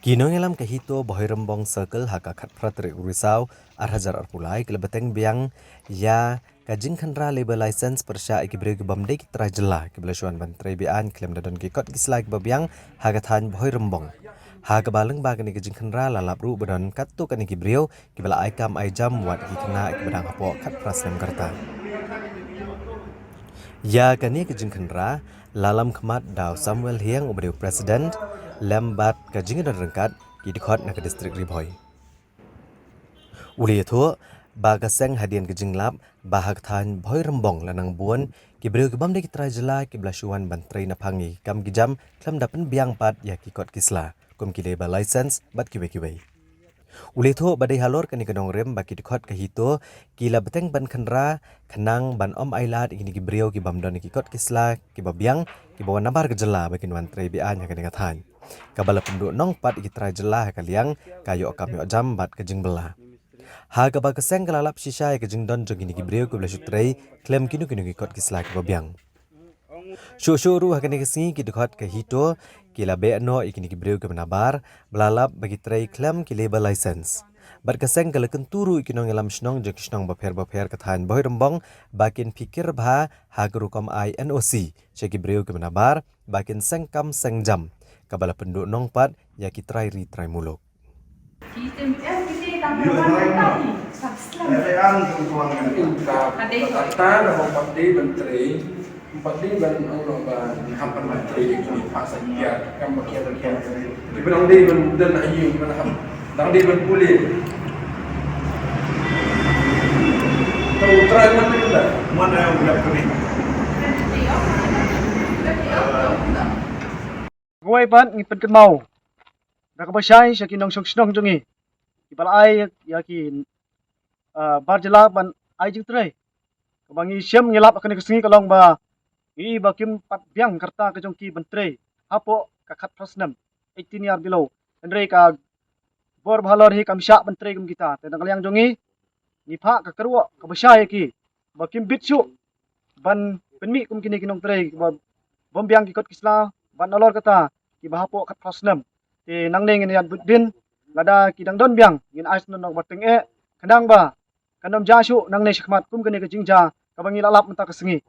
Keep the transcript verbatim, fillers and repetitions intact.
Ki nongïalam ka HITO Bhoirymbong Circle ha ka khatphra tarik u Risaw arhajar arphew lai ki la bteng biang ïa ka jingkhynra labour license pyrshah ïa ki briew ki bym dei ki trai jylla kiba la shu wan ban trei be-aiñ khlem da don ki kot ki sla kiba biang ha ka thaiñ Bhoirymbong. Ha kaba lyngba kane ka jingkhynra la lap ruh ba don katto katne ki briew kiba la ai kam ai jam wat ki khynnah kiba dang hapoh khatphra snem ka rta. Ïa kane ka jingkhynra la lam khmat da u Samuel Hiang uba dei u president lem bad ka jingdon ryngkat ki dkhot na ka district Ri Bhoi. U la ïathuh ba ka seng hadien ka jinglap ba ha ka thaiñ Bhoirymbong la nang bun ki briew ki bym dei ki trai jylla kiba la shu wan ban trei na phang ïa ki kam ki jam khlem da pynbiang pat ïa ki kot ki sla kum ki labour license bad kiwei kiwei. U la ïathuh ba dei halor kane ka nongrim ba ki dkhot ka HITO ki la bteng ban khynra khnang ban ym ailad ïa kine ki briew ki bym don ïa ki kot ki sla kiba biang kiba wan nabar ka jylla ba kin wan trei be-aiñ ha kane ka thaiñ, kaba la pynduh nong pat ïa ki trai jylla ha ka liang ka ïoh kam ïoh jam bad ka jingbylla. Ha kaba ka seng ka la lap shisha ïa ka jingdon jong kine ki briew kiba la shu trei khlem kino kino ki kot ki sla kiba biang. Shuh shuh ruh ha kane ka sngi ki dkhot ka HITO ki la beh noh ïa kine ki briew kiba nabar ba la lap ba ki trei khlem ki labour license. Bad ka seng ka la kyntu ruh ïa ki nongïalam shnong jong ki shnong bapher bapher ka thaiñ Bhoirymbong ba kin phikir bha ha ka rukom ai NOC sha ki briew kiba nabar ba kin seng kam seng jam, kaba la pynduh nong pat ïa ki trai ri trai muluk. Ki tem em ki te tang ka wan ka ta hi. Sab slem. Em em tu tuan kan. Ka dei tu. Kata na hok pat dei ban trei. Pat dei ban ong no ban hap ban ban trei ki ni pa sa dia. Kam ba kian kian. Ki ban ong dei ban dan ayu ban hap. Dang dei ban pule. Tau trai man ni da. Mana yang udah kami. Kawei pat ngi pynkynmaw da kaba shai sha ki nongshong shnong jong ngi kiba la ai ïa ki, ah, bar jylla ban ai jingtrei. Kaba ngi shem ngi lap ha kane ka sngi ka long ba ngi ba kim pat biang ka rta ka jong ki ban trei hapoh ka khatphra snem, eighteen year below. Hynrei ka bor ba halor hi kam shah ban trei kum kita. Te na ka liang jong ngi ngi phah ka kyrwoh kaba shai ïa ki ba kim bit shuh ban pynmih kum kine ki nongtrei ba bym biang ki kot ki sla bad nalor kata kiba hapoh khatphra snem. Te nangne ngin ïa bud din lada ki dang don biang ngin ai snem nong ba teng eh khnang ba kan ym jia shuh nangne shakhmat kum kane ka jingjia kaba ngi la lap mynta ka sngi.